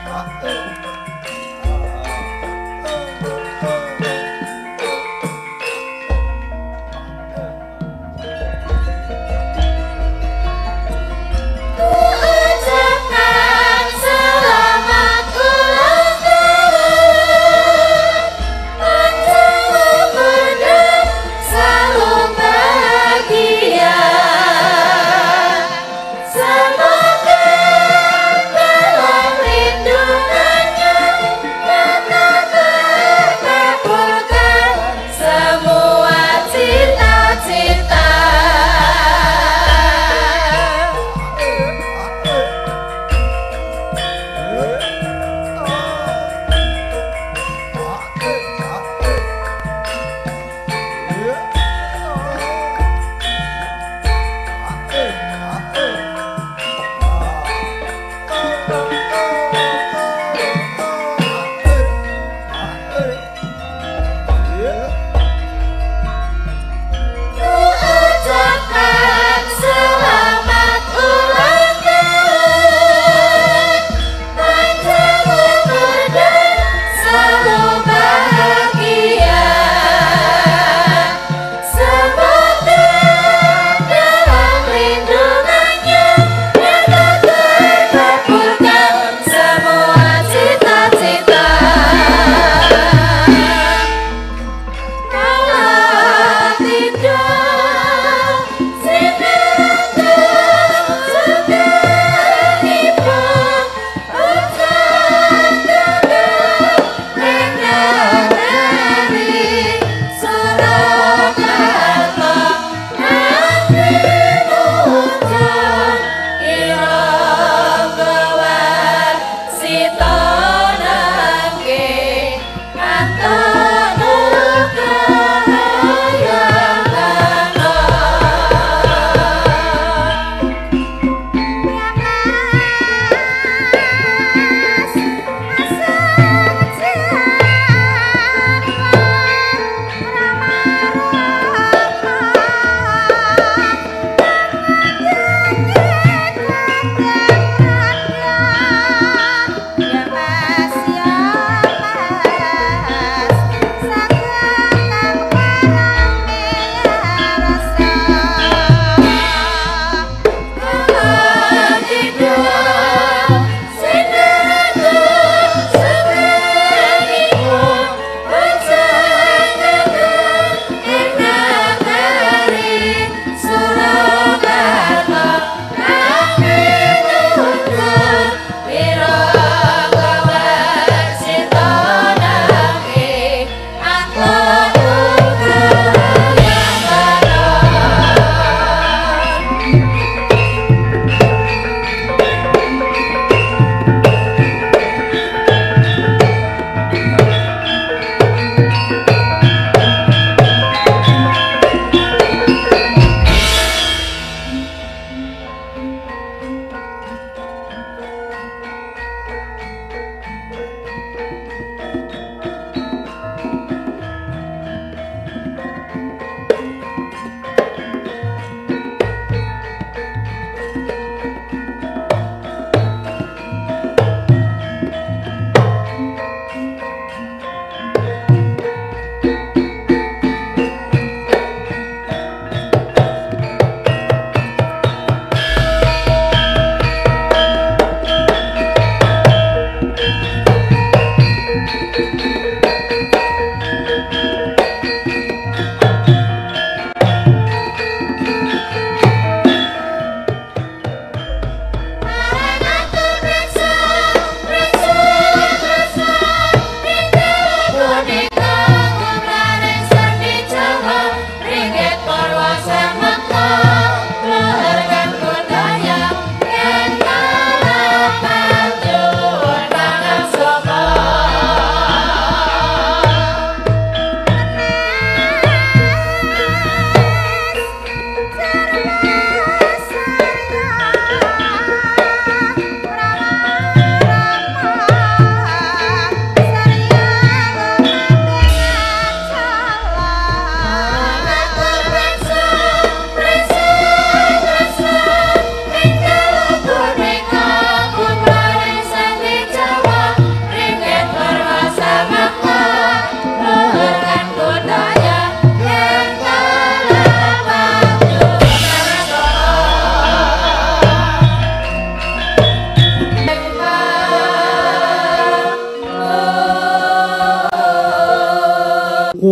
Ucapkan selamat ulang tahun, panjang umur dan selalu bahagia. Semoga dalam lindungannya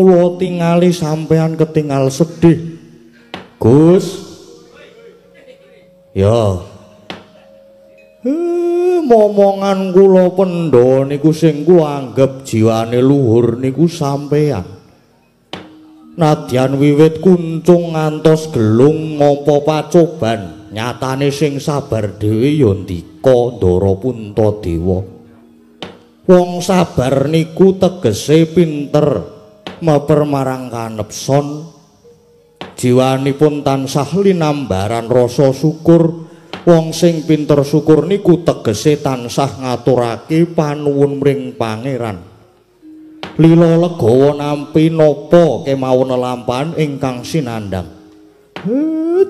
Kula tingali sampean ketingal sedih. Gus. Ya. Momongan kula pendha niku sing kula anggep jiwane luhur niku sampean. Nadyan wiwit kuncung ngantos gelung ngapa pacoban, nyatane sing sabar dhewe ya ndika Ndara Puntadewa. Wong sabar niku tegese pinter meper marang kanepson. Jiwanipun tansah linambaran rasa syukur. Wong sing pinter syukur niku tegese tansah ngaturake panuwun mring pangeran. Lila legawa nampi napa kemawon lelampahan ingkang sinandhang.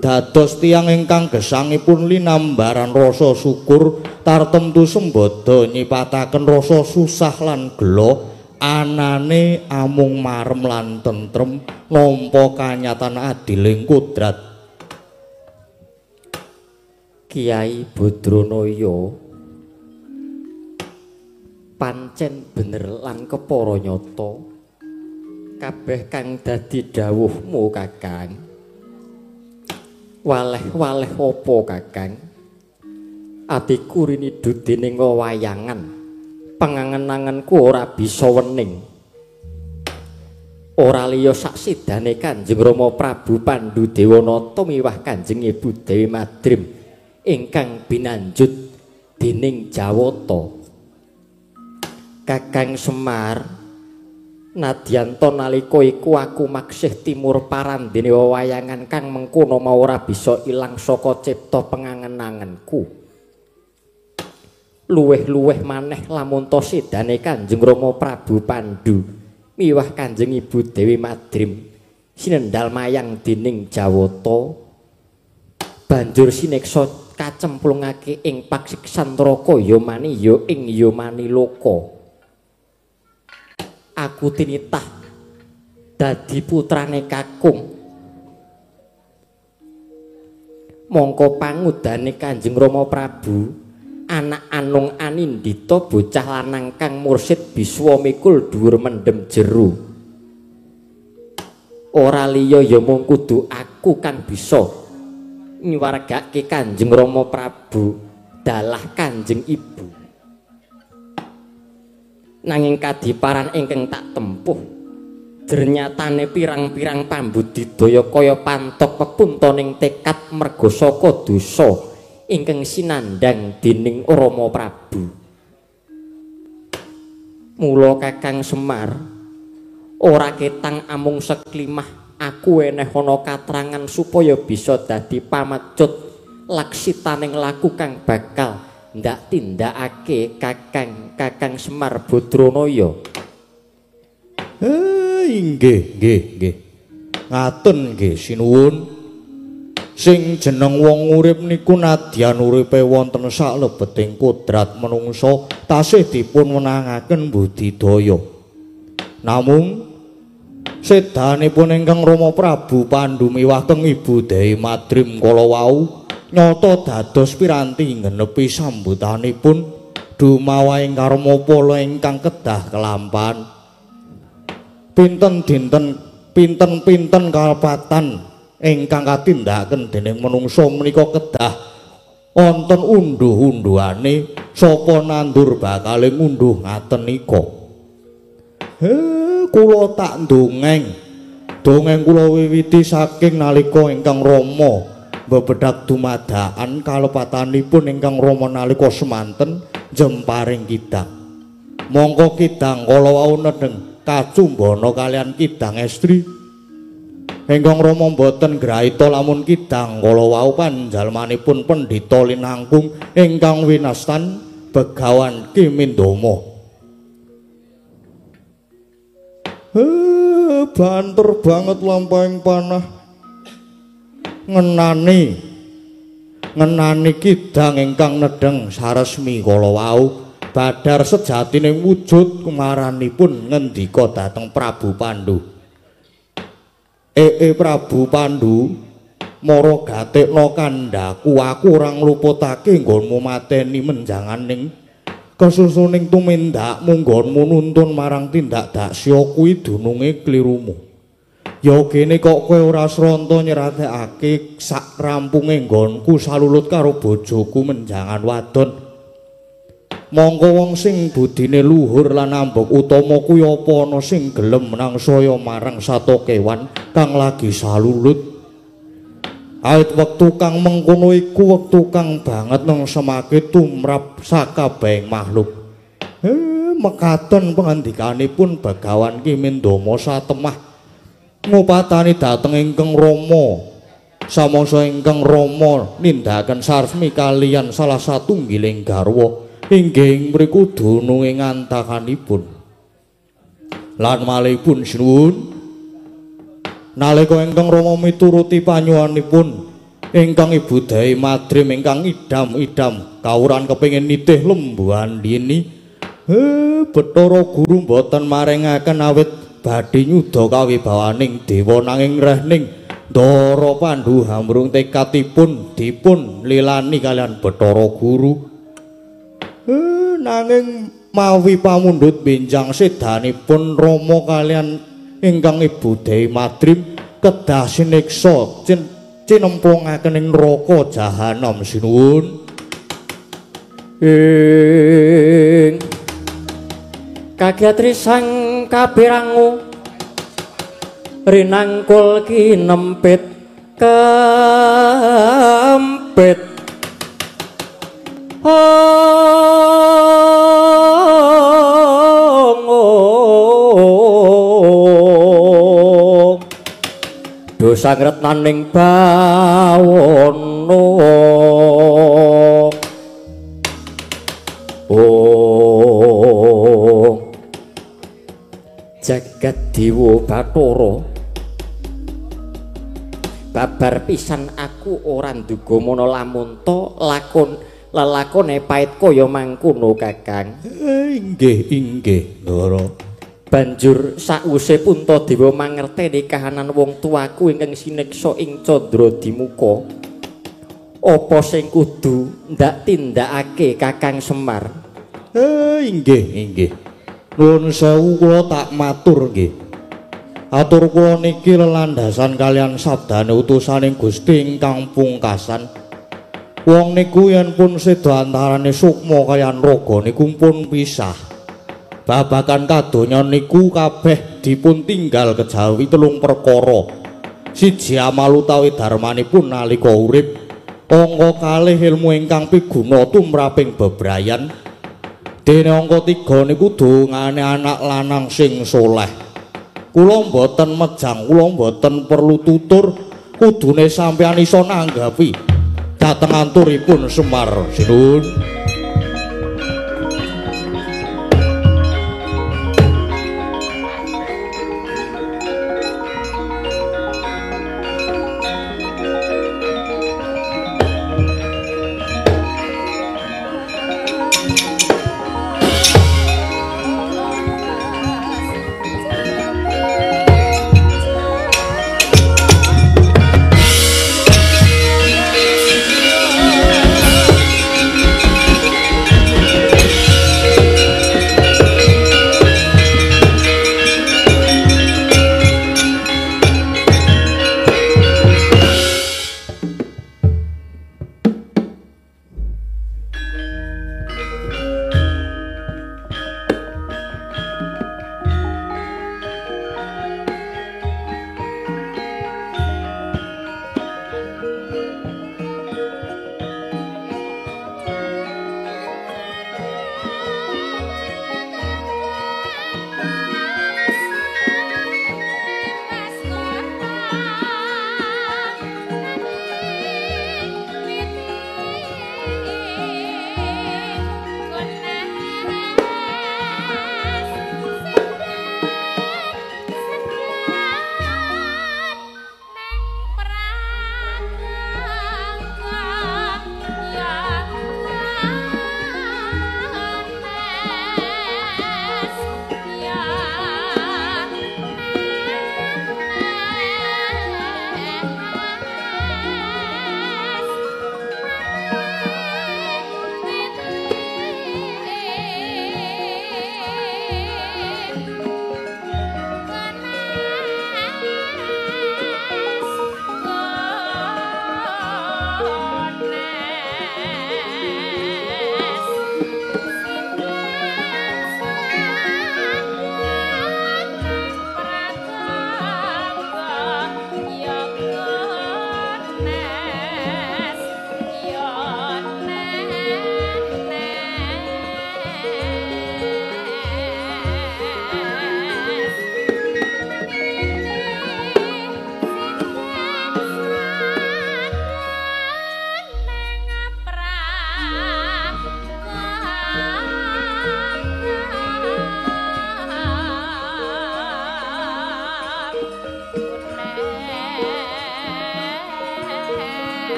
Dados tiyang ingkang gesangipun linambaran rasa syukur tartemtu sembada nyipataken rasa susah lan gela, anane amung marem lan tentrem nampa kanyatan adiling kodrat. Kiai Badranaya pancen bener lan kepara nyata kabeh kang dadi dawuhmu Kakang. Waleh-waleh apa Kakang? Atiku rinidu dening wewayangan, pengangen-angenku ora bisa wening. Ora liya saksidane Kanjeng Rama Prabu Pandhu Dewanata miwah Kanjeng Ibu Dewi Madrim ingkang binanjut dening Jawata. Kakang Semar, nadyan ta nalika iku aku maksih timur parandene wewayangan kang mengkono mau ora bisa ilang saka cipta pengangen-angenku. Luwih-luwih maneh lamun ta sedane Kanjeng Rama Prabu Pandhu miwah Kanjeng Ibu Dewi Madrim sinendal mayang dening Jawata, banjur sineksa kacemplungake ing pasiksan neraka yamani ya ing yamani loka. Aku tinitah dadi putrane kakung. Mongko pangudane Kanjeng Rama Prabu, anak anung anindita bocah lanang kang mursid biswa mikul dhuwur mendem jero. Ora liya ya mung kudu aku kang bisa nyuwargake Kanjeng Rama Prabu dalah Kanjeng Ibu. Nanging kadiparan ingkang tak tempuh jernyatane pirang-pirang pambudidaya kaya pantok pepuntoning tekad merga saka dosa ingkang sinandhang dening Rama Prabu. Mula Kakang Semar, ora ketang amung seklimah aku eneh ana katrangan supaya bisa dadi pamecut laksitaning laku kang bakal ndak tindakake Kakang Semar Badranaya. Inggih, nggih, nggih. Ngaten nggih sinuwun. Sing jeneng wong urip niku nadyan uripe wonten saklebeting kodrat menungsa tasih dipun wenangaken budidaya. Namung sedanipun ingkang Rama Prabu Pandhu miwah keng Ibu Dewi Madrim kala wau nyata dados piranti nggenepi sambutanipun dumawahing karma pala ingkang kedah kelampahan. Pinten dinten pinten-pinten kalepatan ingkang katindakaken dening menungsa menika kedah wonten unduh-unduhane sapa nandur bakale ngunduh ngaten nika. Kula tak dongeng. Dongeng kula wiwiti saking nalika ingkang Rama bebedak dumadakan kalepatanipun ingkang Rama nalika semanten jemparing kidang. Mongko kidang kala wau nedheng kacumbana kalian kidang estri. Ingkang Rama mboten graita lamun kidang kala wau panjalmanipun pendhita linangkung ingkang winastan Begawan Ki Mindama. Banter banget lampahing panah ngenani kidang ingkang nedheng saresmi kala wau badar sejatining wujud kumaranipun ngendika dhateng Prabu Pandhu. Prabu Pandhu, mara gatekna kandhaku, aku ora ngluputake nggonmu mateni menjanganing Kesusuning tumindakmu nggonmu nuntun marang tindak daksya kuwi dununge klirumu. Ya kene kok kowe ora sranta nyeratekake sak rampunge nggonku salulut karo bojoku menjangan wadon. Mongko wong sing budine luhur lan ambek utama kuwi apa ana sing gelem nangsaya marang sato kewan kang lagi salulut. Awit wektu kang mengkono iku wektu kang banget nengsemake tumrap sakabehing makhluk. Mekaten pangandikanipun Begawan Ki Mindama satemah ngupatani dhateng ingkang Rama. Samangsa ingkang Rama nindakaken saresmi kaliyan salah satunggiling garwa inggih mriku dununge ngantakanipun. Lan malihipun sinuwun, nalika ingkang Rama mituruti panyuwunipun ingkang Ibu Dewi Madrim ingkang idam-idam kawuran kepengin nitih Lembu Andini, Bathara Guru mboten maringaken awit badhe nyuda kawibawaning dewa nanging rehning Ndara Pandu hamrung tekadipun dipun lilani kalian Bathara Guru. Nanging mawi pamundhut benjang sedanipun Rama kalian ingkang Ibu Dewi Madrim kedah siniksa cinemplungaken ing neraka jahanam sinuwun. Ing kagyatri sang kapirangu rinangkul kinempit kempit. Dosa ngretnaning bawana. Oh jagat dewa Bathara, babar pisan aku ora nduga mana lamun ta lakon lelakone pait kaya mangkono Kakang. Inggih inggih Ndara. Banjur sawuse Puntadewa mangerteni kahanan wong tuaku ingkang sineksa ing Candra Dimuka, apa sing kudu ndak tindakake Kakang Semar? Inggih inggih. Nuwun sewu kula tak matur nggih. Atur kula niki lelandhasan kalian sabdane utusaning Gusti ingkang pungkasan. Wong niku yen pun seda antarane sukma kaliyan raga niku pun pisah. Babagan kadonyan niku kabeh dipun tinggal kejawi telung perkara. Siji amal utawi darmanipun nalika urip, angka kalih ilmu ingkang piguna tumraping bebrayan, dene angka 3 niku dongane anak lanang sing soleh. Kula mboten mejang, kula mboten perlu tutur, kudune sampeyan iso nanggapi dhateng anturipun Semar sinuwun.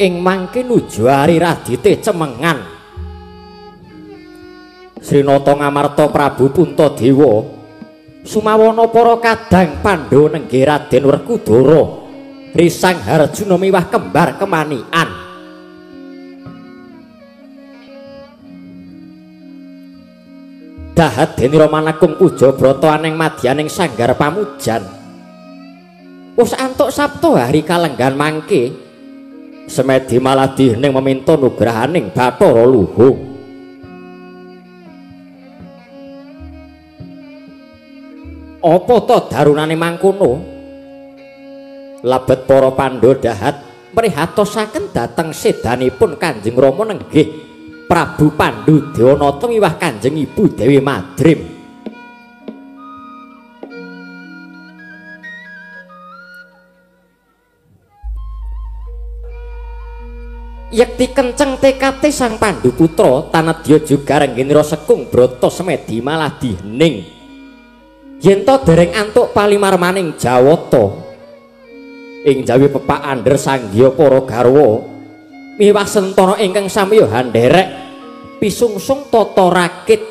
Ing mangke nuju ari radite cemengan. Srinata Ngamarta Prabu Puntadewa sumawana para kadang Pandhawa nenggih Raden Werkudara Risang Harjuna miwah kembar kemanikan. Dahat denira manekung puja brata aneng madyaning sanggar pamujan. Wis antuk sabta hari kalenggan mangke semedi maladih ning meminta nugrahaning Bathara Luhung. Apa to darunane mangkono? Lebet para Pandhawa dahat mrihatosaken dhateng sedanipun Kanjeng Rama nenggih Prabu Pandu Dewanata miwah Kanjeng Ibu Dewi Madrim. Yekti kenceng tekate sang Pandu putra tanedya juga rengginira sekung brata semedi malah dihening. Yen to dereng antuk palimarmaning Jawata ing jawi pepak andher sanggya para garwa miwah sentana ingkang samya handerek pisungsung tata rakit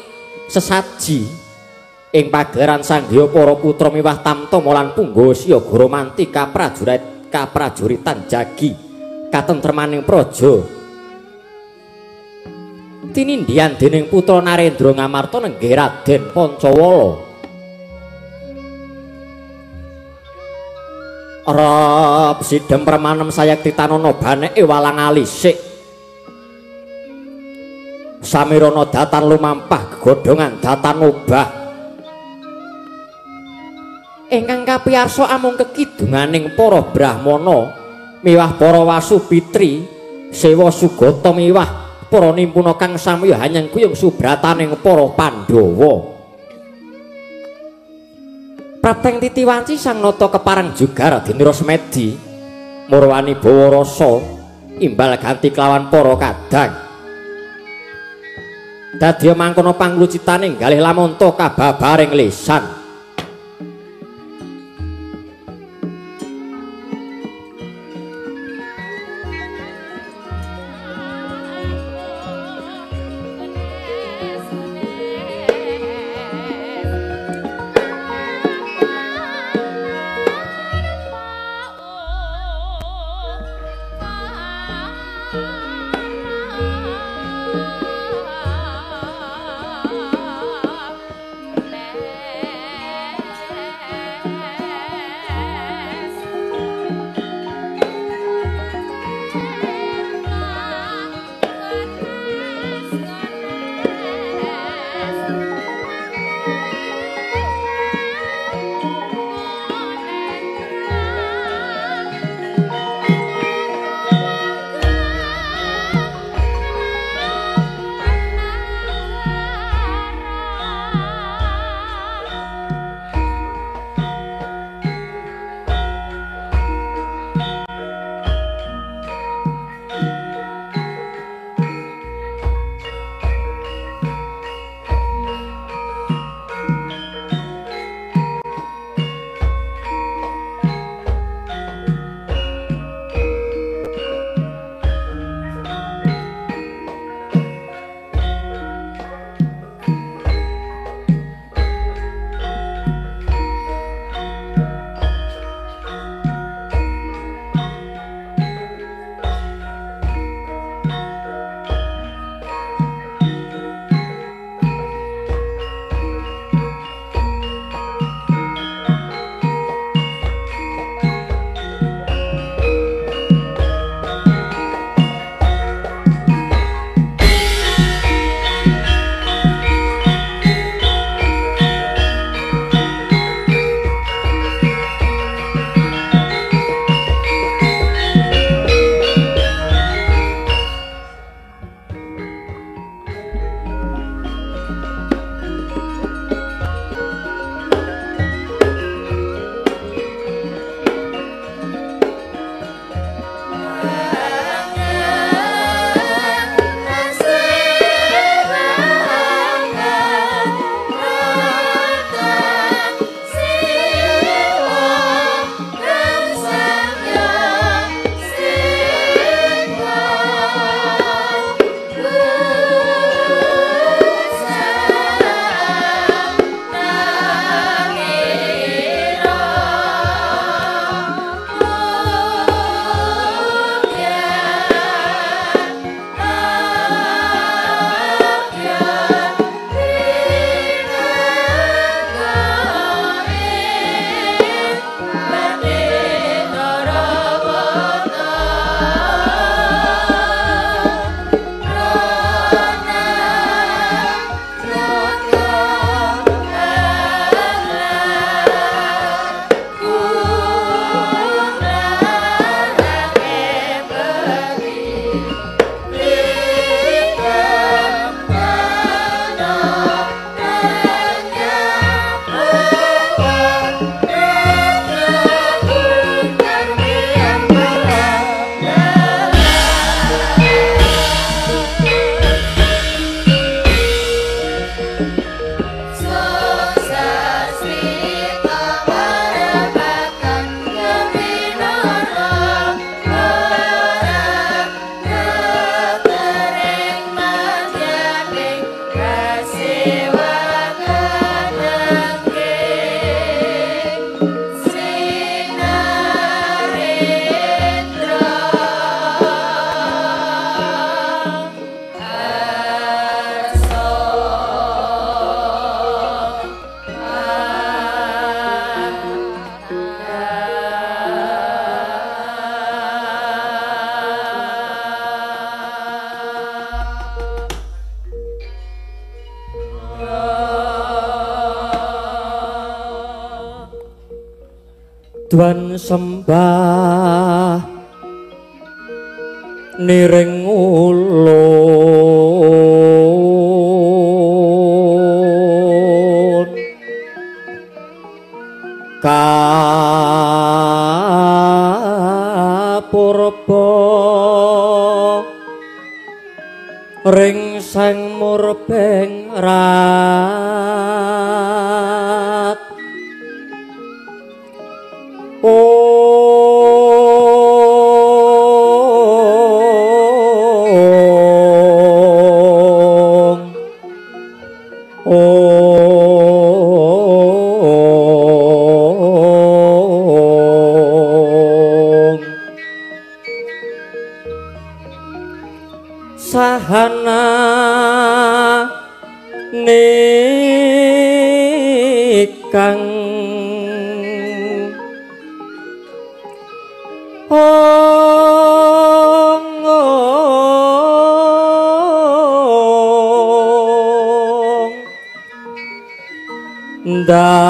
sesaji ing pagelaran sanggya para putra miwah tamtama lan punggawa siyaga manti kaprajurit kaprajuritan jagi katentremaning praja tinindhian dening putra Narendra Ngamarta nenggih Raden Pancawala. Rab sidem permanem sayekti tanana baneke walang alisik samirana datan lumampah gegodhongan datan obah ingkang kapiyarsa amung kekidunganing para brahmana miwah para wasu pitri sewa sugata miwah para nimpuna kang samya hanyengkuyung subrataning para Pandhawa. Prapteng titiwanci sang nata kepareng jugar dinira semedi murwani bawa rasa imbal ganti kelawan para kadang dadya mangkono panglucitaning galih lamonto kababaring lisan. Dwan sembah niring ulun kapurba ring sang murbeng rat. Ong ong sahana nikang ong ong dan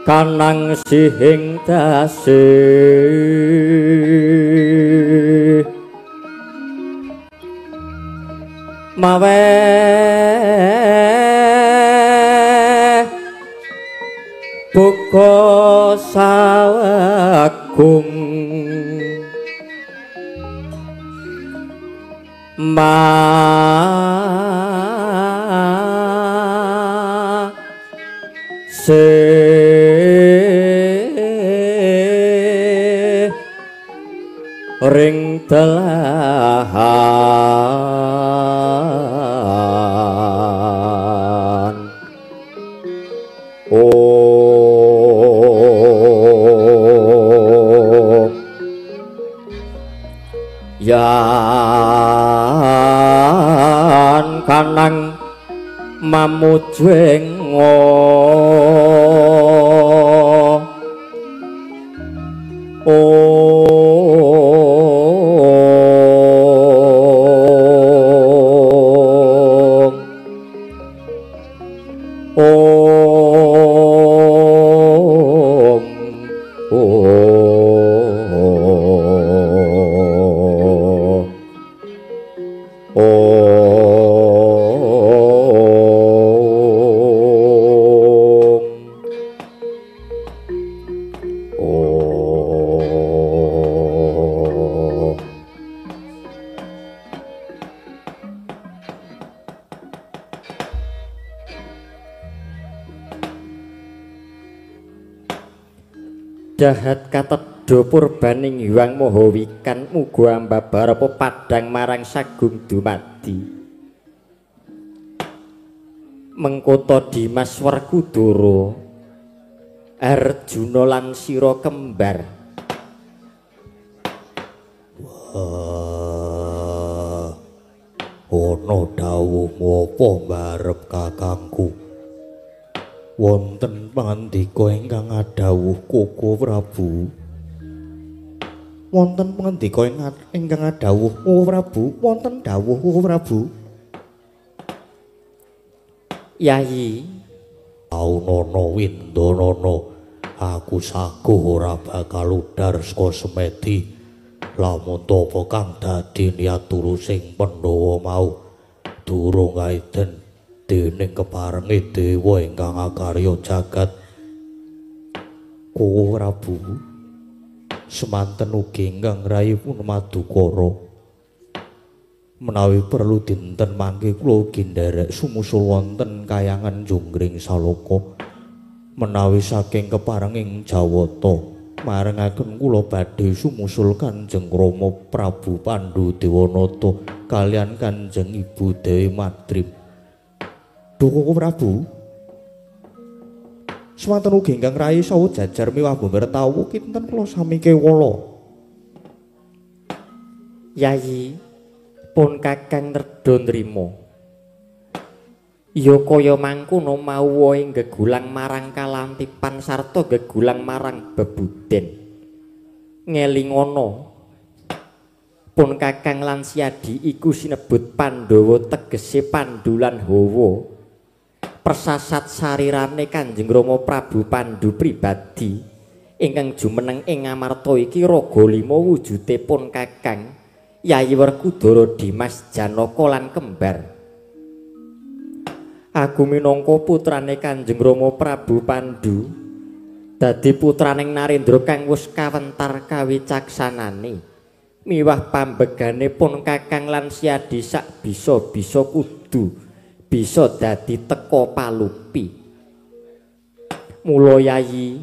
kanang sihing dase mawe buka sawagung ma se ring telahan. Om yan kanang mamujueng om om om om. Dahat katedha purbaning Hyang Maha Wikan muga ambabar apa padhang marang sagung dumadi. Mengkota Dimas Werkudara, Arjuna lan Sira kembar. Wah, ana dawuhmu apa mbarep kakangku? Wonten pangandika ingkang adhawuh Koko Prabu. Wonten pangandika ingkang adhawuh Koko Prabu, wonten dawuh Koko Prabu. Yayi, Aunana Windanana, aku saguh ora bakal udar saka semedi. Lamun apa kang dadi niat tulusing Pandhawa mau durung kaiden dening keparenge dewa ingkang akarya jagat. Koko Prabu, semanten ugi ingkang rayipun Madukara. Menawi perlu dinten mangke kula ugi nderek sumusul wonten kayangan Jonggring Salaka. Menawi saking keparenging Jawata marengaken kula badhe sumusul Kanjeng Rama Prabu Pandu Dewanata kaliyan Kanjeng Ibu Dewi Madrim. Duh Prabu, semanten ugi ingkang rayi saha jajar miwah mbertawu kinten kula sami kewala. Yayi, pun kakang nedha nrima. Ya kaya mangkono mau wae gegulang marang kalantipan sarta gegulang marang bebuden. Ngelingono pun kakang lan Siadi iku sinebut Pandhawa tegese Pandu lan Hawa. Persasat sarirane Kanjeng Rama Prabu Pandu pribadi ingkang jumeneng ing Ngamarta iki raga lima wujude pun Kakang Yayi Werkudara Dimas Janaka lan kembar. Aku minangka putrane Kanjeng Rama Prabu Pandu dadi putraning Narendra kang wis kawentar kawicaksanane miwah pambegane pun Kakang lan Siadi sak bisa-bisa kudu bisa dadi teka palupi. Mula Yayi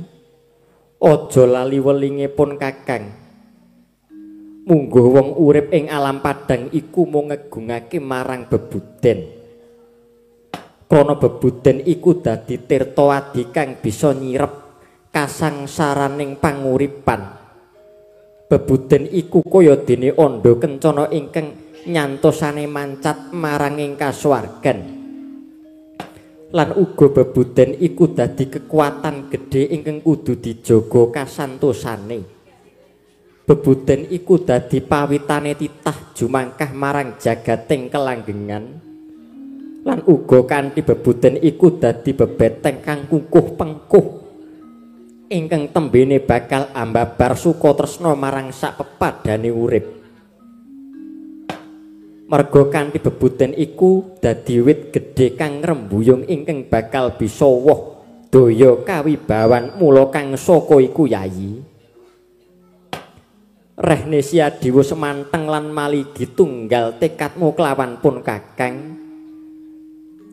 aja lali welinge pun Kakang. Mungguh wong urip ing alam padhang iku mung ngegungake marang bebuden. Krana bebuden iku dadi tirta adi kang bisa nyirep kasangsaraning panguripan. Bebuden iku kaya dene andha kencana ingkang nyantosane mancat marang ing kasuwargan. Lan uga bebuden iku dadi kekuatan gedhe ingkang kudu dijaga kasantosane. Bebuden iku dadi pawitane titah jumangkah marang jagating kelanggengan. Lan uga kanthi bebuden iku dadi bebeteng kang kukuh pengkuh ingkang tembene bakal ambabar suka tresna marang sak pepadane urip. Merga kanthi bebuden iku dadi wit gedhe kang ngrembuyung ingkang bakal bisa woh daya kawibawan. Mula kang saka iku Yayi, rehne Siadiwa semanteng lan maligi tunggal tekadmu kelawan pun Kakang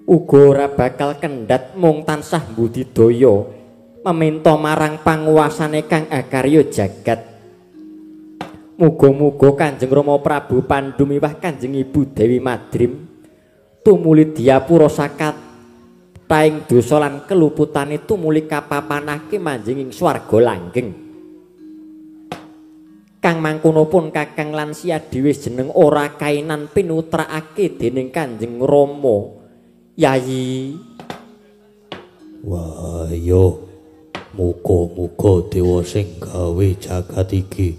uga ora bakal kendhat mung tansah mbudidaya meminta marang panguwasane kang akarya jagat. Muga-muga Kanjeng Rama Prabu Pandu miwah Kanjeng Ibu Dewi Madrim tumuli diapura sakat taing dosa lan keluputane tumuli kapapanake manjing ing swarga langgeng. Kang mangkono pun Kakang lan Siadi wis jeneng ora kainan pinutrakake dening Kanjeng Rama. Yayi, wah yo, muga-muga dewa sing gawe jagat iki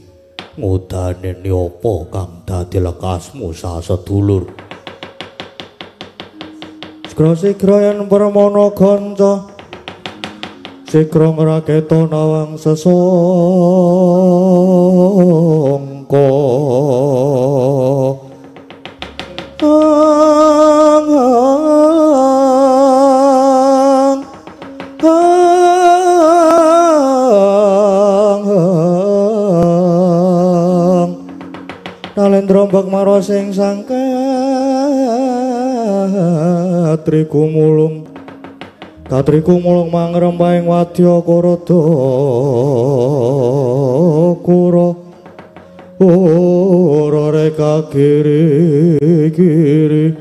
ngudaneni apa kang dadi lekasmu sasedulur. Sigra-sigra yen permana kanca, sigra ngraketa nawang sesangka. Ang ang ang ang Nalendra mbak mara sing sangka trikumulung katrikumulung mangrempahing wadya karada kura ora reka kiri kiri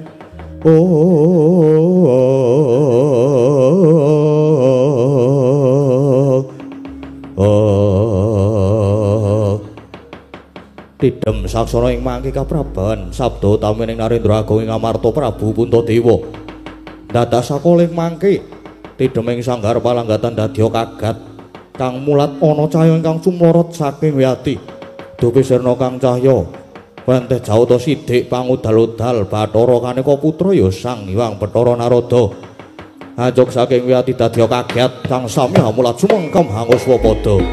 Tidem saksana ing mangke kapraban sabda utamining Narendra Agung ing Amarta Prabu Puntadewa. Dadak sakoling mangke tidem ing sanggar palanggatan dadya kagat kang mulat ana cahya ingkang sumlorot saking wiyati. Dupi sirna kang cahya wenteh jawata sidik pangudal-udal Bathara kaneka putra ya Sang Hyang Bathara Narada. Anjuk saking wiyati dadya kaget kang sami mulat sumengkem hangus wapada. No.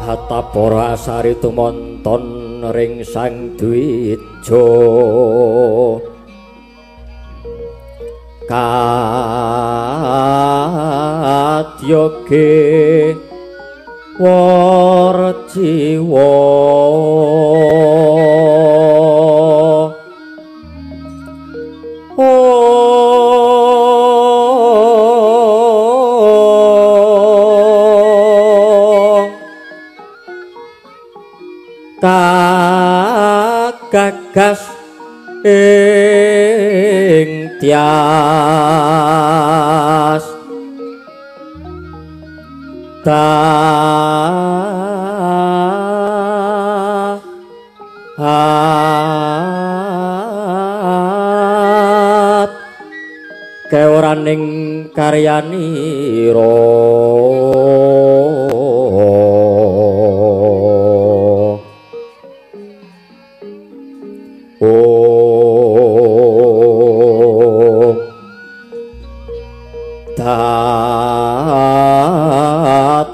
Tahta para asari tumonton ring Sang Dwija kadyoge warjiwa kagagas ing tias tahat keoraning karyanira.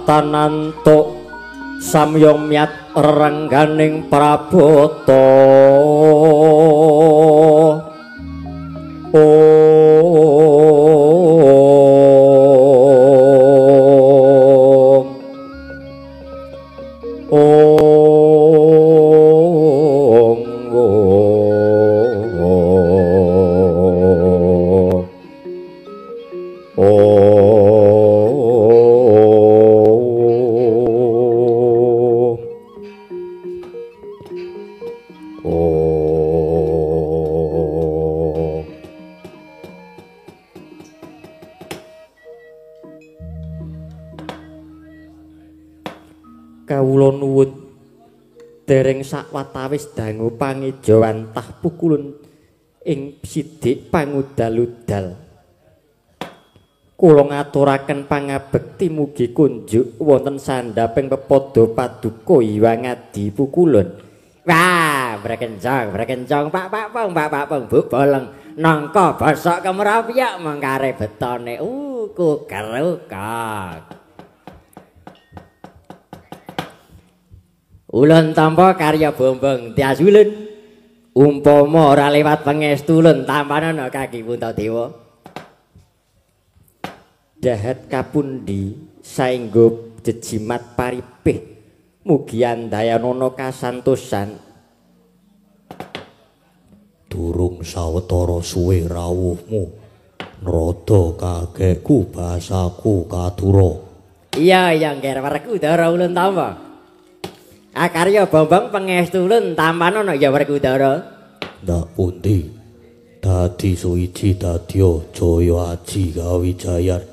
Datanantuk samyomyat rengganing prabata. Om Om Om. Kawula nuwun dereng sakwatawis dangu pangejawantah pukulun ing sidik pangudal-udal. Kula ngaturaken pangabekti mugi kunjuk wonten sandhaping pepada paduka Hyang Adi Pukulun. Wah, brekencong, brekencong, Pak Pak Pong, Pak Pak Pong, Bu Boleng, nangka bosok kemropyok mengkare betone. Kukerukak. Ulun tampa karya Bombong Tias ulun. Umpama ora lewat pangestu ulun tampanana kaki Puntadewa. Dahat kapundi saengga jejimat paripih mugi andayanana kasantosan. Durung sawetara suwe rawuhmu nrada kakekku basaku kadura. Iya iya ngger Werkudara ulun tampa. Akarya Bombong pangestu ulun tampanana ya Werkudara. Ndak pundi dadi suwiji dadya jaya aji kawijayan.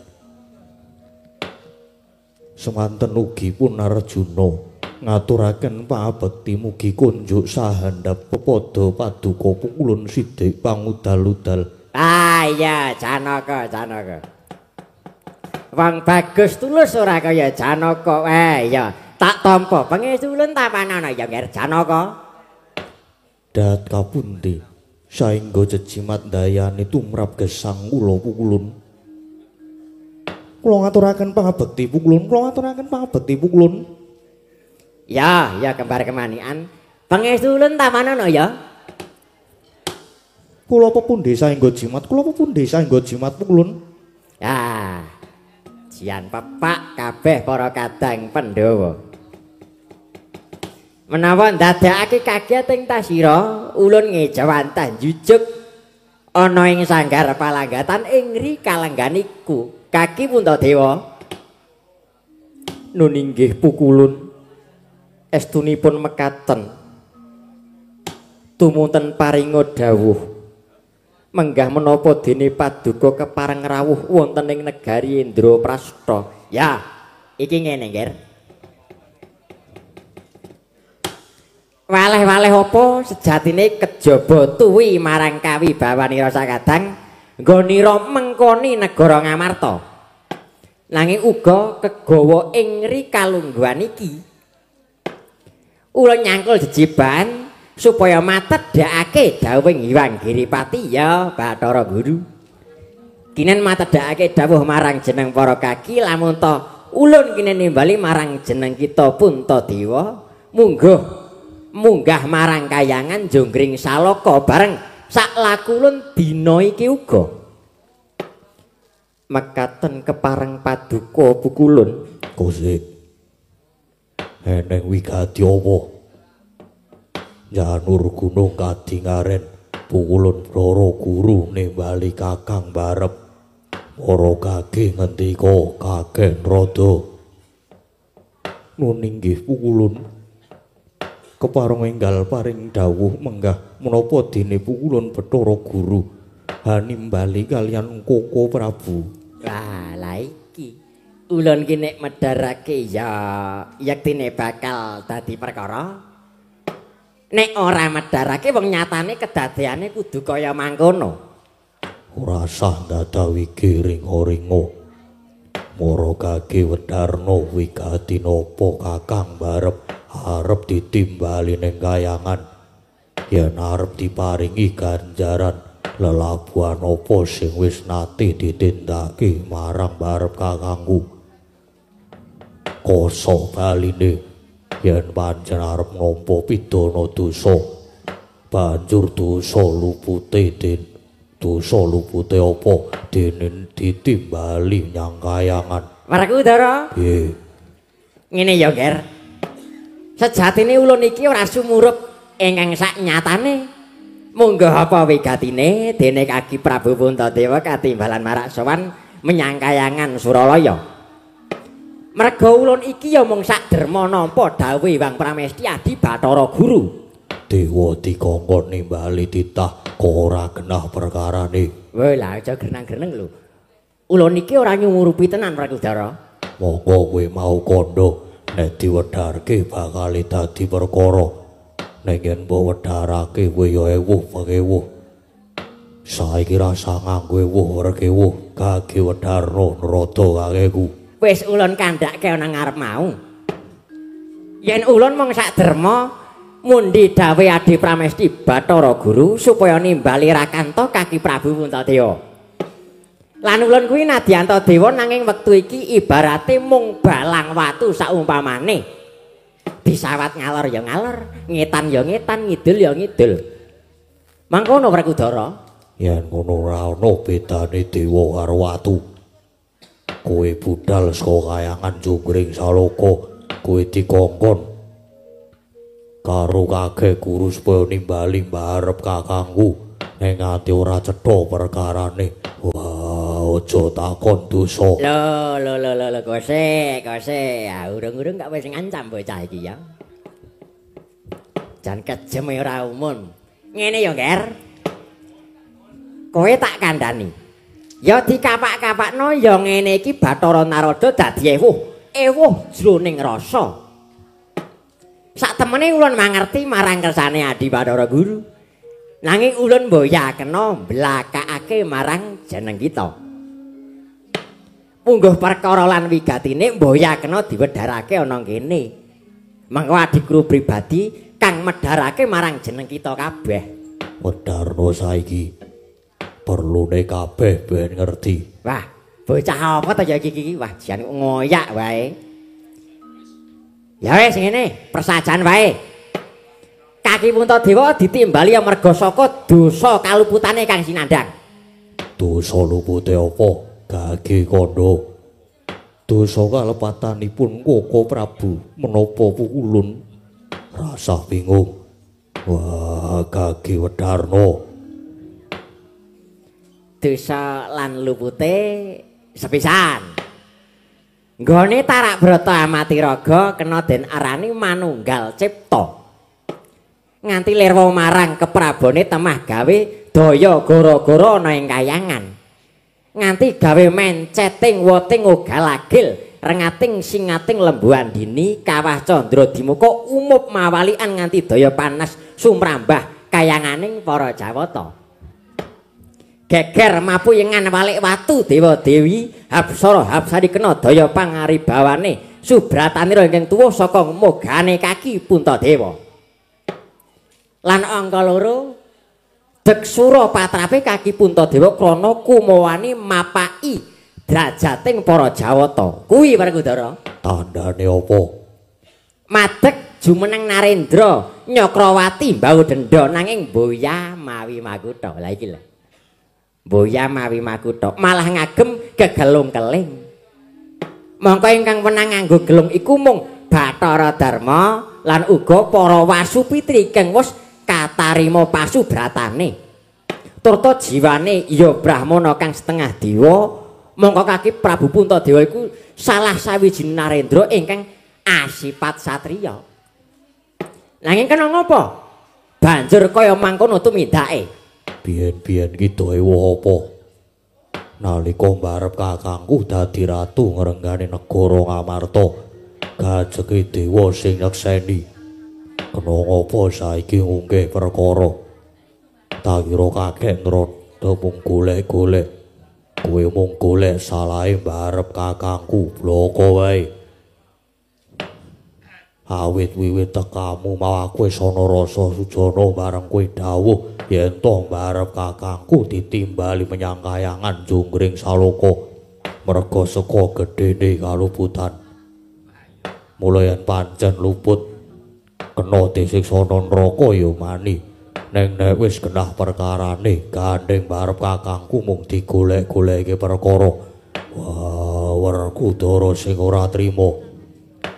Semanten ugi pun Arjuna ngaturaken pabekti mugi kunjuk sahandhap pepada paduka pukulun sidik pangudal-udal. Ah iya Janaka Janaka. Wong bagus tulus ora kaya Janaka. Iya tak tampa pangestu ulun tampanana ya Nger Janaka. Dat kapundi saengga jejimat ndayani tumrap gesang kula pukulun. Kula ngaturaken pangabekti pukulun, kula ngaturaken pangabekti pukulun. Ya, ya kembar kemanian. Pangestu ulun tampanana ya. Kula pepundi saengga jimat, kula pepundi saengga jimat pukulun. Ya. Jian pepak kabeh para kadang Pandhawa. Menawa ndadekake kaget ing tasira, ulun ngejawantah njujuk ana ing sanggar palanggatan ing ri kalengganiku. Kaki Puntadewa. Nun inggih pukulun estunipun mekaten. Tumunten paringa dawuh menggah menapa dene paduka kepareng rawuh wonten ing negari Indraprastha. Ya, iki ngene, Nger. Waleh-waleh apa sejatine kejaba tuwi marang kawibawanira sakadang nggonira mengkoni negara Ngamarta. Nanging uga kegawa ing ri kalungguhan iki. Ulun nyangkul jejiban supaya matedhakake dawuhing Hyang Giripati ya Bathara Guru. Kinen matedhakake dawuh marang jeneng para kaki lamun ta Ulun kene nimbali marang jeneng kita Puntadewa, mungguh munggah marang kayangan Jonggring Salaka bareng sak lakulun dina iki uga. Mekaten kepareng paduka pukulun. Kosik. Eneng wigati apa? Janur gunung kadingaren pukulun Bathara Guru nimbali Kakang barep. Para kaki ngendika kaken rada. Nun inggih pukulun. Kepareng enggal paring dawuh menggah menapa dene pukulun Bathara Guru hanimbali kaliyan Koko Prabu. Lah lha iki ulun ki nek medharake ya yektine bakal dadi perkara. Nek ora medharake wong nyatane kedadeane kudu kaya mangkono. Ora sah ndadawi giring-ringo. Mara kaki wedarna wigati napa Kakang barep arep ditimbali ning kayangan. Yen arep diparingi ganjaran lelabuhan apa sing wis nate ditindakake marang barep kakangku. Koso baline yen pancen arep nampa pidana dosa, banjur dosa lupute den dosa lupute apa dene ditimbali nyang kayangan. Werkudara, piye? Ngene ya, Ger. Sejatine ulun iki ora sumurup ingkang sak nyatane. Munggah apa wigatine dene Kaki Prabu Puntadewa katimbalan marak sowan menyang kayangan Suralaya. Merga ulun iki ya mung sak derma nampa dawuhe Hyang Pramesti Adi Bathara Guru. Dewa dikongkon nimbali titah ora genah perkarane. Weh lah aja grenang-greneng lho. Ulun iki ora nyumurupi tenan Werkudara. Monggo kowe mau kandha nek diwedharke bakal dadi perkara. Nek yen mbok wedharake kowe ya ewuh pekewuh. Saiki rasa nganggo ewuh rekewuh kage wedharna nrada kakeku. Wis ulun kandhake ana ngarep mau. Yen ulun mung sak derma mundi dawuhe Adi Pramesti Bathara Guru supaya nimbali rakanta Kaki Prabu Puntadewa. Lan ulun kuwi nadyanta dewa nanging wektu iki ibarate mung balang watu saumpamane. Disawat ngalor ya ngalor, ngetan ya ngetan, ngidul ya ngidul. Mangkono Werkudara. Yen ngono ora ana bedane dewa karo watu. Kowe budal saka kayangan Jonggring Salaka, kowe dikongkon karo kakek guru supaya nimbali mbarep kakangku ning ati ora cetha perkarane. Wah, aja takon dosa. Lho lho lho lho kose, kose. Ah urung-urung gak wis ngancam bocah iki ya. Jan kejem ora umum. Ngene ya, Ger. Kowe tak kandhani. Ya dikapak-kapakno ya ngene iki Bathara Narada dadi ewuh, ewuh jroning rasa. Sak temene ulun mangerti marang kersane Adi Bathara Guru. Nanging ulun mboya kena mblakakake marang jeneng kita. Mungguh perkara lan wigatine mboya kena diwedharake ana kene. Mengko adiguru pribadi kang medharake marang jeneng kita kabeh. Wedharna saiki perlune kabeh ben ngerti. Wah, bocah apa to ya iki? Wah, jan ngoyak wae. Ya wis ngene, persajan wae. Kaki Puntadewa ditimbali amarga saka dosa kaluputane kang sinandhang. Dosa lupute apa? Gage kandha. Dosa kalepatanipun Koko Prabu menapa pukulun rasah bingung. Wah, gage wedarna. Dosa lan lupute sepisan. Nggone Tarak Brata Amatiraga kena den arani manunggal cipta. Nganti lirwa marang keprabone temah gawe daya gara-gara ana ing kayangan. Nganti gawe menceting woting ogal-agil rengating singating lembu andini kawah candra dimuka umup mawalian nganti daya panas sumrambah kayanganing para Jawata. Geger mapuyengan walik watu dewa dewi hapsara hapsari kena daya pangaribawane subratanira ingkang tuwuh saka mogane kaki Puntadewa. Lan angka loro deksura patrape kaki Puntadewa krana kumawani mapaki drajating para Jawata. Kuwi Werkudara. Tandane apa? Madeg jumeneng Narendra Nyakrawati mbau denda nanging boya mawi makutha. Lah iki lho. Boya mawi makutha malah ngagem gegelung keling. Mongko ingkang wenang nganggo gelung iku mung Bathara Darma lan uga para Wasupitri kang wis katarima pasubratane. Turta jiwane ya brahmana kang setengah dewa. Mongko kaki Prabu Puntadewa iku salah sawijine narendra ingkang asipat satriya. Nanging kena ngapa? Banjur kaya mangkono tumindake. Biyen-biyen ki dewa apa? Nalika mbarep kakangku dadi ratu ngrenggani negara Ngamarta, gajeke dewa sing nyekseni. Kena ngapa saiki ngunggih perkara? Tak kira kakek nrada mung golek-golek. Kowe mung golek salahe mbarep kakangku, bloko wae. Awit wiwit tekamu mau aku wis ana rasa sujana bareng kowe dawuh yen to mbarep kakangku ditimbali menyang kayangan Jonggring Saloka merga saka gedene kaluputan. Mula yen pancen luput kena disiksa neraka ya mani. Neng nek wis genah perkarane gandeng mbarep kakangku mung digolek-goleke perkara. Wah, Werkudara sing ora trima.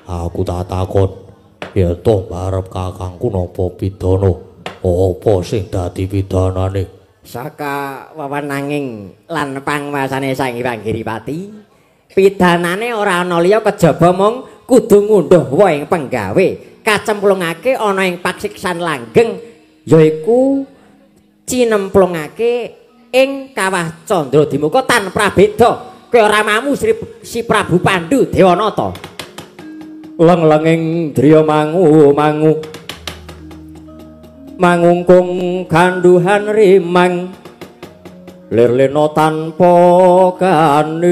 Aku tak takon yen to mbarep kakangku napa pidana? Apa sing dadi pidanane? Saka wewenanging lan panguwasane Sang Hyang Giripati, pidanane ora ana liya kejaba mung kudu ngunduh woh ing penggawe, kacemplungake ana ing pasiksan langgeng, yaiku cinemplungake ing kawah Candradimuka tanpa beda kaya ramamu si Prabu Pandu Dewanata. Leng-lenging driya mangu-mangu mangungkung ganduhan rimang lir-lena tanpa kanin.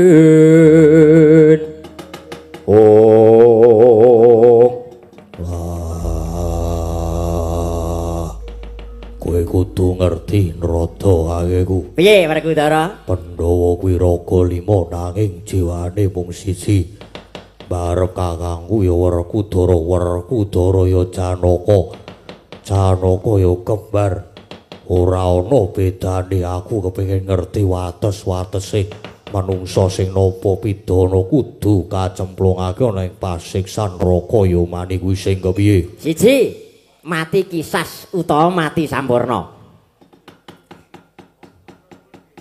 Oh, wah, kowe kudu ngerti nrada akeku. Piye Werkudara? Pandhawa kuwi raga lima nanging jiwane mung siji. Barep kakangku ya Werkudara, Werkudara ya Janaka, Janaka ya kembar. Ora ana bedane. Aku kepengin ngerti wates-watese manungsa sing nampa pidana kudu kacemplungake ana ing pasiksan neraka ya mani kuwi sing kepiye? Siji, mati kisas utawa mati sampurna.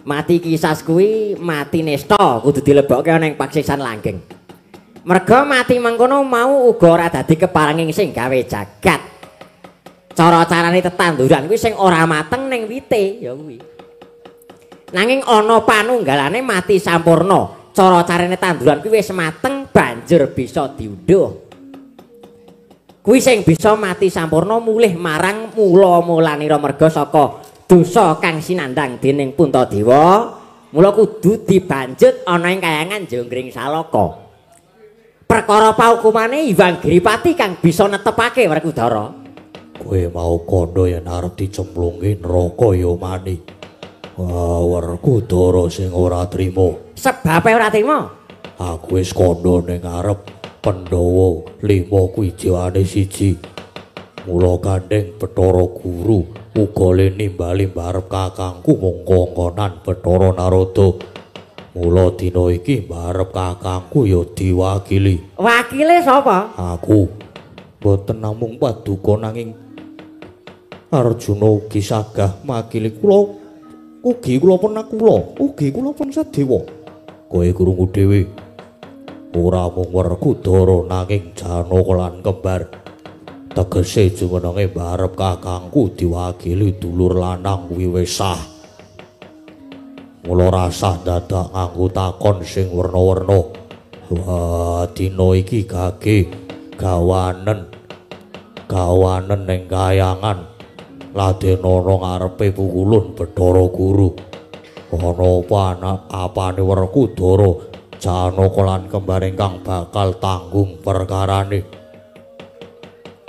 Mati kisas kuwi mati nista kudu dilebokke ana ing pasiksan langgeng. Merga mati mengkono mau uga ora dadi keparenging sing gawe jagat. Cara-carane tetanduran kuwi sing ora mateng ning wite ya kuwi. Nanging ana panunggalane mati sampurna. Cara-carane tanduran kuwi wis mateng banjur bisa diundhuh. Kuwi sing bisa mati sampurna mulih marang mula-mulanira merga saka dosa kang sinandhang dening Puntadewa, mula kudu dibanjut ana ing kayangan Jonggring Saloka. Perkara paukumane Hyang Giripati kang bisa netepake Werkudara. Kowe mau kandha yen arep dicemplungke neraka ya mani. Wah, Werkudara sing ora trima. Sebabe ora trima? Aku wis kandha ning arep Pandhawa lima kuwi jiwane siji. Mula gandeng Bathara Guru uga le nimbali mbarep kakangku mung kongkonan Bathara Narada. Mula dina iki mbarep kakangku ya diwakili. Wakile sapa? Aku. Mboten namung paduka nanging Arjuna ugi sagah makili kula. Ugi kula pun nakula, ugi kula pun Sadewa. Kowe krungu dhewe. Ora mung Werkudara nanging Janaka lan kembar. Tegese jumenenge mbarep kakangku diwakili dulur lanang kuwi wis sah. Mula rasah dadak nganggo takon sing werna-werna. Wah, dina iki gage gawanen. Gawanen ning kayangan. Laden ana ngarepe pukulun Bathara Guru. Ana apa ana apane Werkudara, Janaka lan kembar ingkang bakal tanggung perkarane.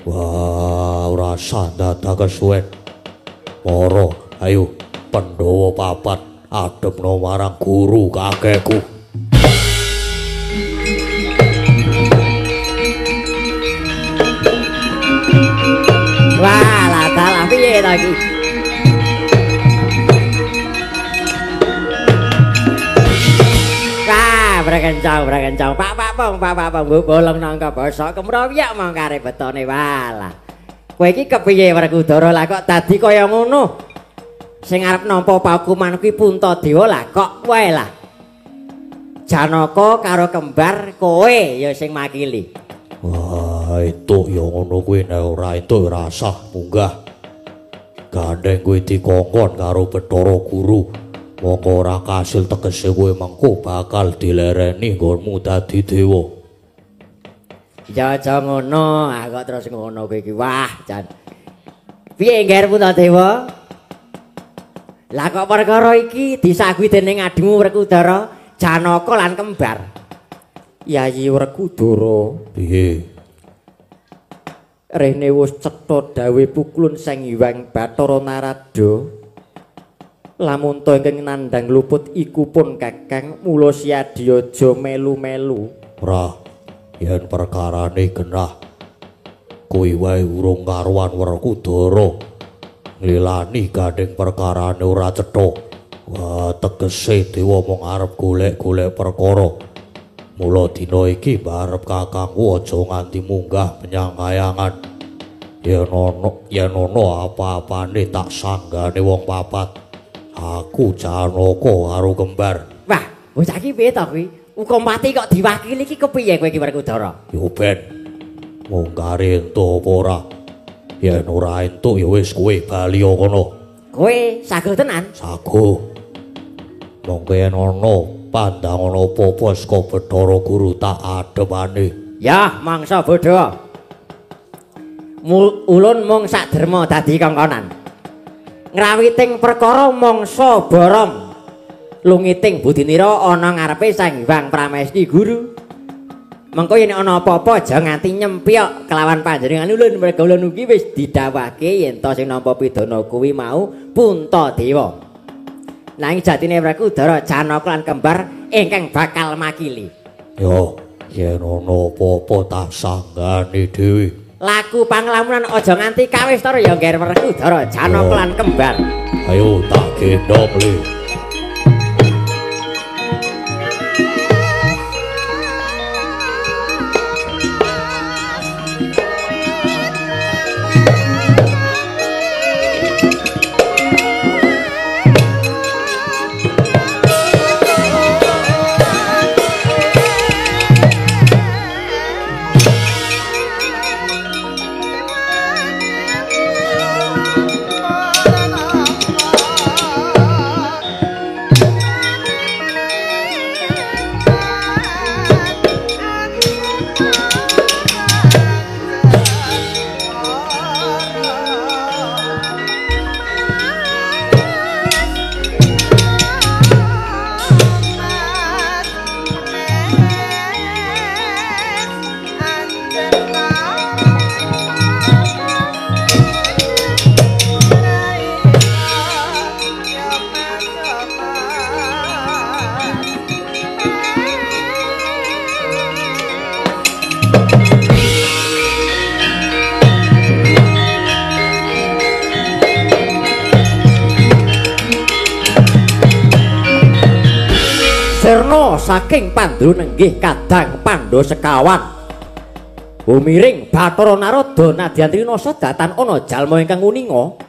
Wah, ora sah dadak kesuwen. Para, ayo Pandhawa papat adepno marang guru kakekku. Kepiye ta iki? Wah, brekencang, brekencang. Pak Pak Pong, Pak Pak Pong, bolong nangka bosok kemroyak mong kare betone walah. Kowe iki kepiye Werkudara lah kok dadi kaya ngono? Sing arep nampa paukuman kuwi Puntadewa lah kok wae lah. Janaka karo kembar kowe ya sing makili. Wah, entuk ya ngono kuwi nek ora entuk ora sah munggah. Gandeng kuwi dikongkon karo Bathara Guru. Mongko ora kasil tegese kowe mengko bakal dilereni nggonmu dadi dewa. Ya aja ngono, aku kok terus ngono kowe iki. Wah, jan. Piye ngger Puntadewa? Lah kok perkara iki disaguhi dening adimu Werkudara, Janaka lan kembar. Yayi Werkudara, piye? Rene wis cetha dawuh pukulun Sang Hyang Bathara Narada. Lamun to ingkang nandhang luput iku pun Kakang, mula siadya aja melu-melu. Ora, yen perkarane genah kuwi wae urung karuan Werkudara. Nglilani gandeng perkarane ora cetha. Wah, tegese dewa mung arep golek-golek perkara. Mula dina iki mbarep kakangku aja nganti munggah menyang kayangan. Yen ana apa-apane tak sanggane wong papat. Aku Janaka karo kembar. Wah, bocah iki piye to kuwi? Hukum pati kok diwakili iki kepiye kowe iki Werkudara? Yo ben. Mungkare entuk apa ora? Yen ora entuk ya wis kowe bali kono. Kowe sago tenan? Sago. Mongko yen ana pandangan apa-apa saka Bathara Guru tak adepane. Ya, mangsa bodho. Ulun mung sak derma dadi kongkonan. Ngrawiting perkara mangsa borong lungiting budinira ana ngarepe Sang Hyang Pramesti Guru. Mengko yen ana apa-apa aja nganti nyempyok kelawan panjenengan ulun, merga ulun ugi wis didhawuhake yen to sing nampa pidana kuwi mau Puntadewa. Nanging jatine Werkudara Janaka lan kembar ingkang bakal makili. Yo, yen ana apa-apa tak sanggane dhewe. Laku panglamunan aja nganti kawistara ya ngger Werkudara Janaka lan kembar. Ayo tak gendhong le. Saking Pandhu nenggih kadang Pandha sekawan. Umiring Bathara Narada nadyan trinasa datan ana jalma ingkang uninga.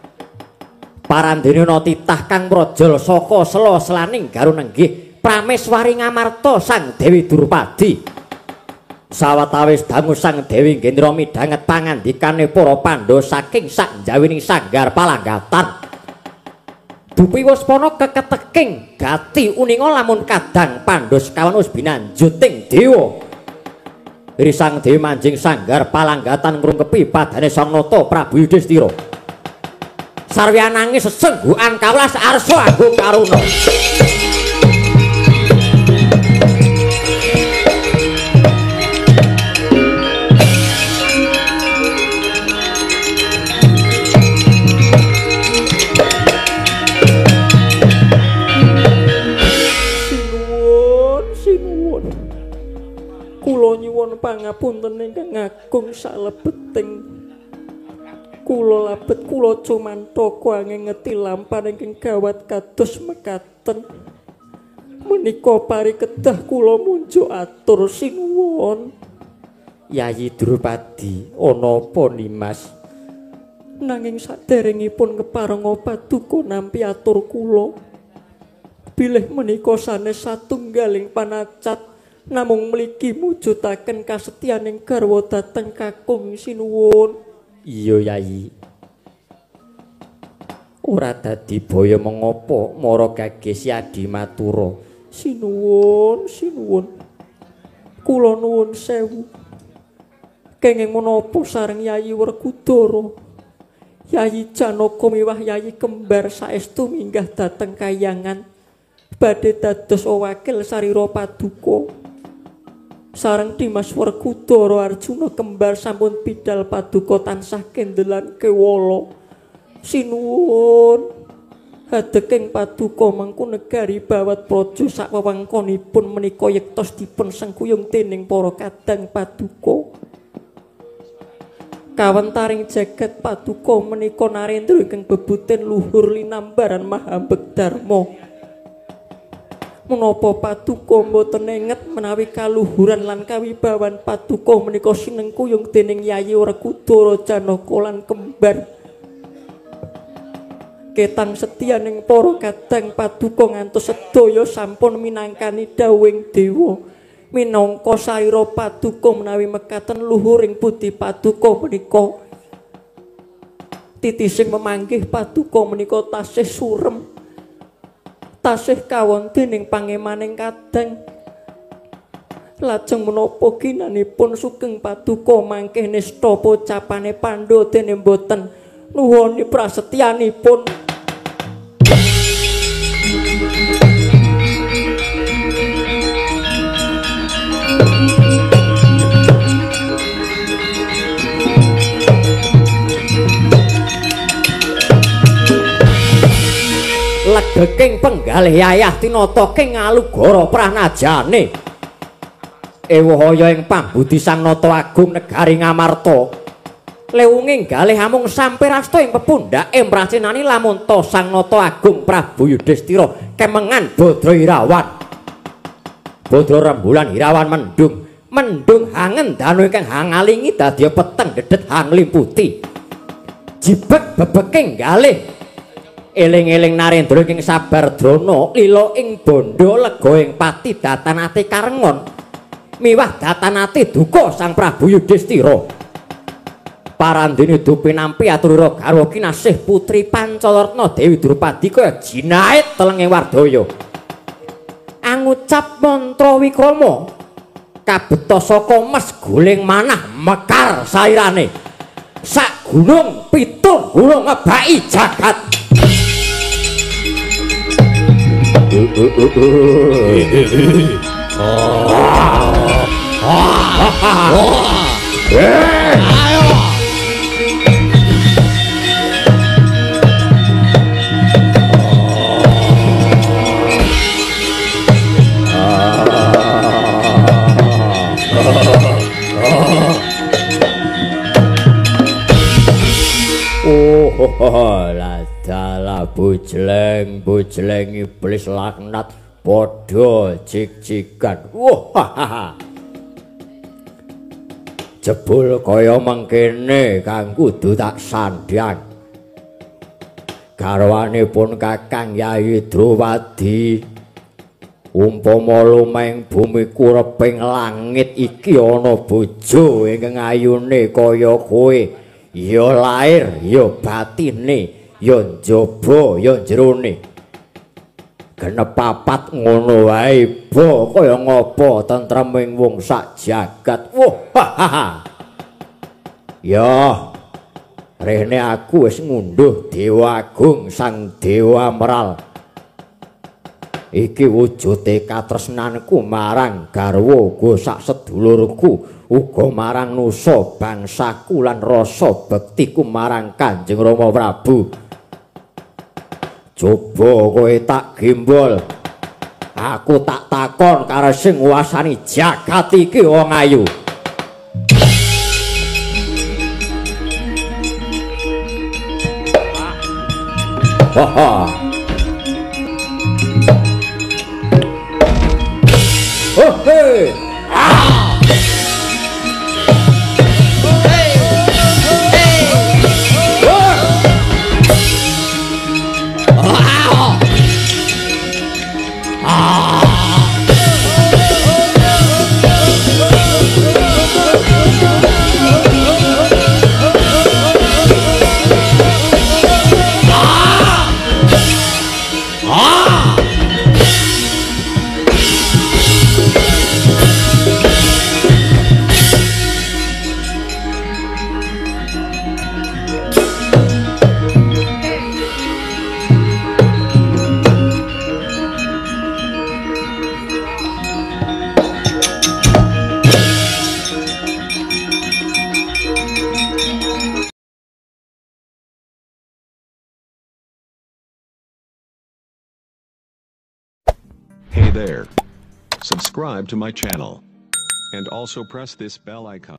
Parandene ana titah kang mrojol saka sela-selaning garu nenggih Prameswari Ngamarta Sang Dewi Drupadi. Sawetawis dangu Sang Dewi Gendra midhanget pangandikane para Pandha saking sakjawining sanggar palanggatan. Dupi waspana keketeking gati uninga lamun kadang Pandha sekawan wis binanjuting dewa. Iri Sang Dewi manjing sanggar palanggatan ngrungkepi padane Sang Nata Prabu Yudhistira. Sarwiya nangis sesenggukan kawelas arsa agung karuna. Kula nyuwun pangapunten ingkang agung salebeting Kula labet kula cumantaka angin ngeti lampah ingkang gawat kados mekaten. Menika parikedah kula munjuk atur sinuwun. Yayi Drupadi, ana apa Nimas? Nanging saderengipun keparenga paduka nampi atur kula. Bilih menika sanes satunggaling panacat namung mligi mujudaken kasetyaning garwa dhateng kakung sinuwun. Iya Yayi. Ora dadi baya mengopo mara gagesi Adi Matura. Sinuwun, sinuwun. Kula nuwun sewu. Kenging menapa sareng Yayi Werkudara? Yayi Janaka miwah Yayi Kembar saestu minggah dhateng kayangan badhe dados wakil sarira paduka. Sareng Dimas Werkudara Arjuna Kembar sampun bidal paduka tansah kendelan kewala. Sinuwun, hadeking paduka mangku negari bawat praja sak wewengkonipun menika yektos dipun sengkuyung dening para kadang paduka. Kawentaring jagat paduka menika narendra ingkang bebuten luhur linambaran mahambek dharma. Menapa paduka mboten enget menawi kaluhuran lan kawibawan paduka menika sinengkuyung dening Yayi Werkudara Janaka lan Kembar. Ketang setyaning para kadang paduka ngantos sedaya sampun minangkani dawuhing dewa. Minangka sarira paduka menawi mekaten luhuring budi paduka menika. Titising memanggih paduka menika tasih surem. Tasih kawon dening pangemaning kadang. Lajeng menapa ginanipun sugeng paduka mangkih nista pocapane Pandha dene mboten nuwuni prasetyanipun. Legeking penggalih yayah tinata king ngalugara pranajane. Ewahaya ing pambudi Sang Nata Agung negari Ngamarta. Lewunging galih amung sampirasta ing pepundhake mracinani lamunta Sang Nata Agung Prabu Yudhistira kemengan Badra Irawan. Badra rembulan Irawan mendung, mendung hangen danu ingkang hangalingi dadi peteng dedet hanglimputi. Jibeg bebeking galih eling-eling Narendra ing sabar drana lila ing bondo lega ing pati datanate karengon miwah datanate duka Sang Prabu Yudhistira. Parandene dupinampi aturira garwa kinasih putri Pancalatna Dewi Drupadi kaya jinait telenge wardaya. Angucap mantra wikrama kabeta saka mes guling manah mekar sairane. Sak gunung pitung gunung ngebaki jagat. Oh, ladalah bujleng, bujleng iblis laknat padha jig-jigan. Wah. Jebul kaya mengkene kang kudu tak sandhang. Garwanipun Kakang Yayi Drupadi, umpama lumeng bumi kureping langit iki ana bojo ingkang ayune kaya kowe. Ya lair, ya batine, ya njaba, ya jerone. Genep papat ngono wae ba kaya ngapa tentreming wong sak jagat. Wah. Ya. Rene aku wis ngunduh Dewa Agung Sang Dewa Meral. Iki wujude katresnanku marang garwa uga sak sedulurku, uga marang nusa bangsaku lan rasa bektiku marang Kanjeng Rama Prabu. Coba kowe tak gembol. Aku tak takon karo sing nguasani jagat iki wong ayu. Ha. Oh hey. Ah. Hey. Hey. Oh. Ah. Ah. Hey there. Subscribe to my channel. And also press this bell icon.